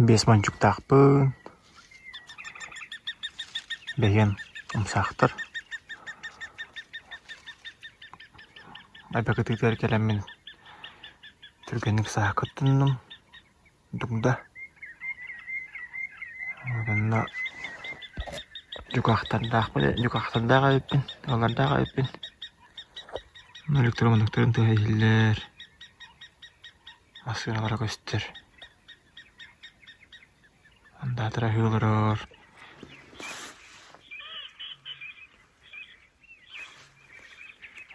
Биэс мончуктаахпын, бэйэм умсаахтар. Эбэкэтигэр кэлэммин түргэнник сааһа кыттынным, дугда. Онно дьукаахтардаахпын, дьукаахтардаах эбиппин, ыаллардаах эбиппин. Электроманныктарын тыаһа иһиллэр, массыыналара көстөр. Андаатара аһыы олорор.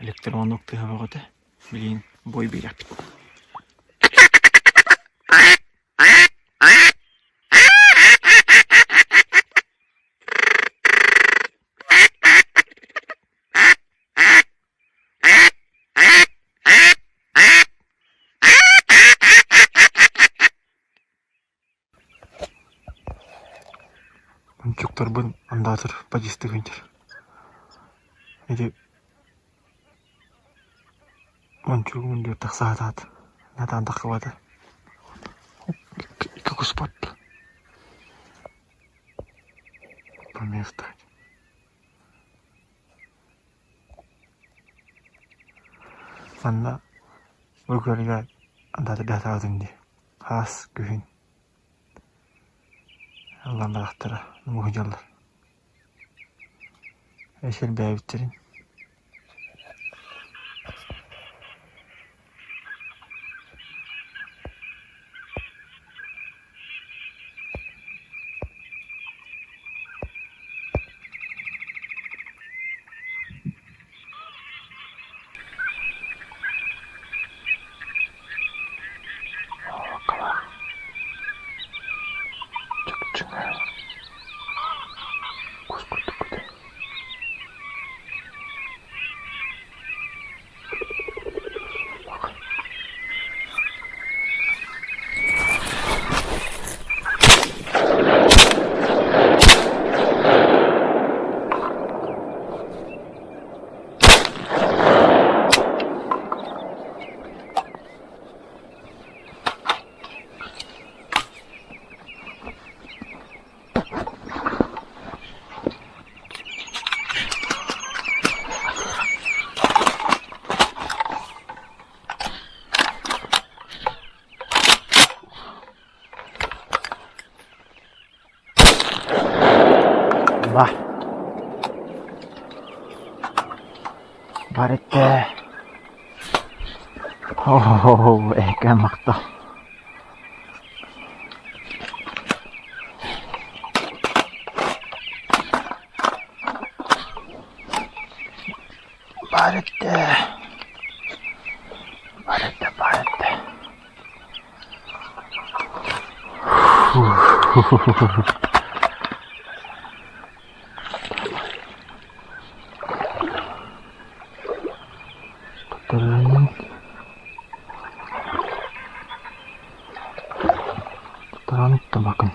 Электроннук тыаһа бөҕөтө. Билигин бой биэриэхпит. Мончуктарбын андаатар подъездык сылдьар. Ити мончугум үрдүгэр тахса сатаат, натаан тахсыбата. Икки кус барда. Поместать. Манна бу күөлгэ андаатырдаатаҕытын дии. Хаас күһүн ыллаан барахтара муһуйаллар. Эсэрдээбиттэрин Чыпчыҥа кус курдук көтөр. Бар. Бар этэ. Оо, эһэкэ махтал. Бар этэ. Бар этэ, бар этэ. Туттаран табакын.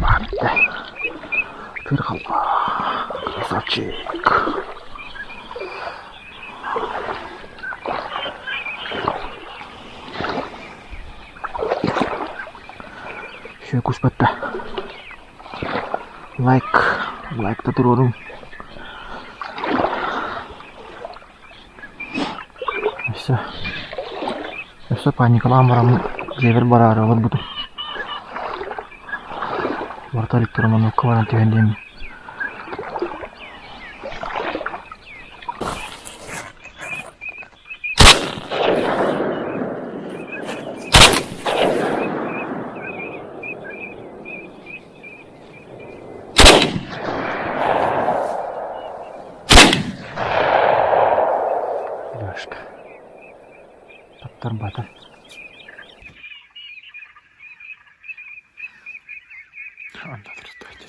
Барда. Тырҕалла. Красавчик. Все, кус батта. Лайк, лайкта туруоруҥ. Өссө, өссө паникалаан бараммын дьиэбэр бараары олорбутум. Барыта электроманокка баран түһэн диэммин. Лешка. Таптарбата. Анда тұрстайды.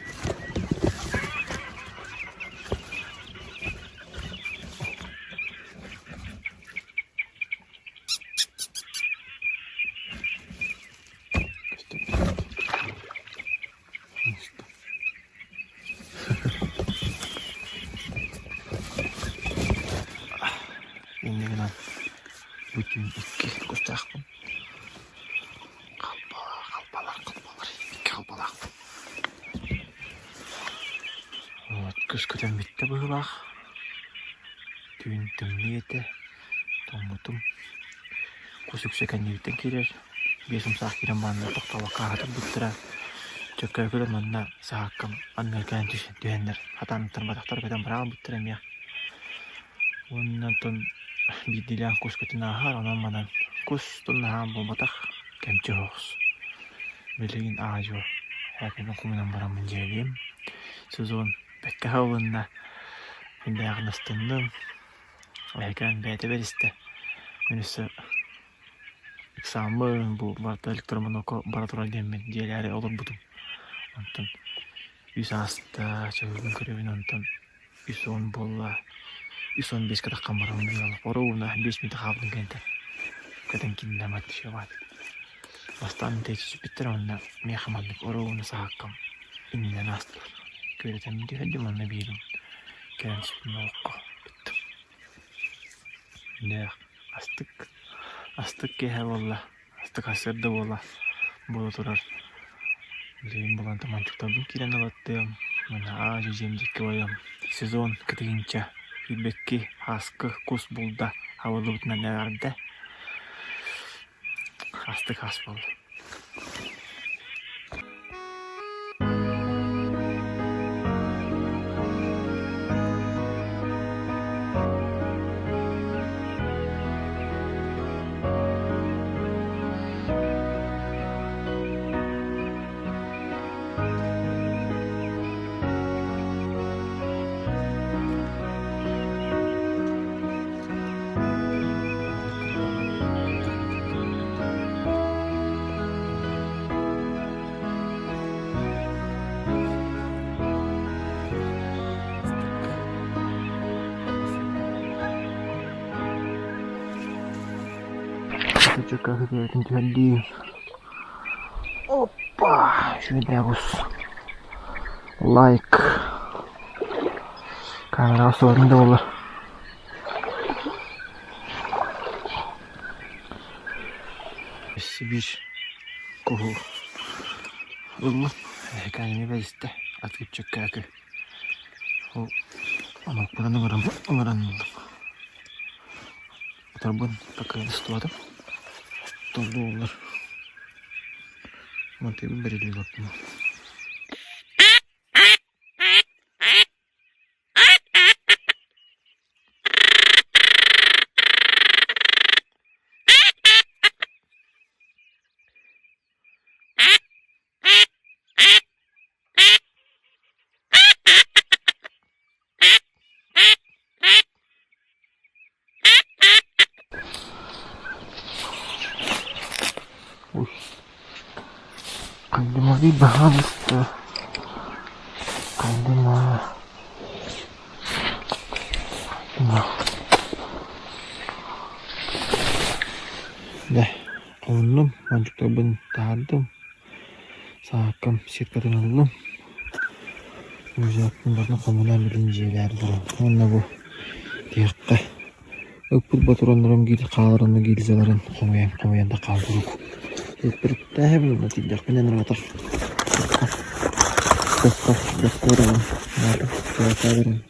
Инньэ гынан бу түүн икки кустаахпын. Халбалар, халбалар, халбалар, икки халбалаахпын. Вот кус көтөн бүттэ быһыылаах. Түүн тымныы этэ, тоҥмутум. Кус үксэ кэннибиттэн киирэр. Биэс умсаах киирэн бараннар тохтообокко аһа турбуттара. Чөккөөкүлэр манна саһааккам анныгар кэлэн түһэннэр хатааннаттарбатахтар көтөн быраҕылбыттара эмиэ. Уонна оттон биирдиилээн кус көтөн ааһар, онон манан кус наһаа буолбатах, кэмчи соҕус. Билигин аа-дьуо һээкэбин хомунан бараммын дьиэлиим. Сезон бэккэ аһылынна, күндээҕин астынным, эһэкээн бэйэтэ бэристэ. Мин өссө ыксааммын, бу барыта электромонуока бара турар диэммин дьиэлээри олорбутум. Онтон үс ааста, чаһыыбын көрөбүн, онтон 310 буолла. 315 кытаххан баран Оруобуна 5 мүнүүтэ хаалбытын кэнниттэн көтөн киирдэ Матвееват. Бастаан тэйиччи сүппүттэр уонна миэхэ маннык оруобуна саһааккам иннинэн аастылар. Күөрэтэммин түһэрдим уонна биирин кэлэн түспүтүн олоххо ыттым. Дээх астык астык киэһэ буолла. Астык сарсыарда буола буола турар. Билигин булан таманчыктарбын киирэн ылаттыам. Уонна аа-дьуо дьиэм диэки барыам. Сезон кытыгынча киирбэкки ааскы кус булда абыллыбытынан эҕэрдэ. Астык аас буолла. Чөкөһүтүн түһэрдии. Оппа! Үчүгэйдээх ус. Лайк. Камераҕа суорун да буоллар. Өссө биир куһу ыллым. Эһэкээн эмиэ бэристэ. Атыып чөккөөкү. Ол омукпунан ыҥыран ыҥыран ыллым. Утарбын такайан устубатым. Тордуоллар. Мантыыбын бэриллии олордум. Ой. Кандимари баһаалыста. Кандима. Кандима. Дэ, хомуннум, мандьыктарбын таһаардым. Сааккам сеткатын ыллым. Рюкзакпын барытын хомунан билин дьиэлээри турабын. Уонна бу тиһэххэ ыппыт ботуруоннарым хаалар онно гильзаларын хомуйан хомуйан да хаалбыт. Ыппырыктааһын уонна тиийдэхпинэ ыраатар. Бөххө бөххө барабын.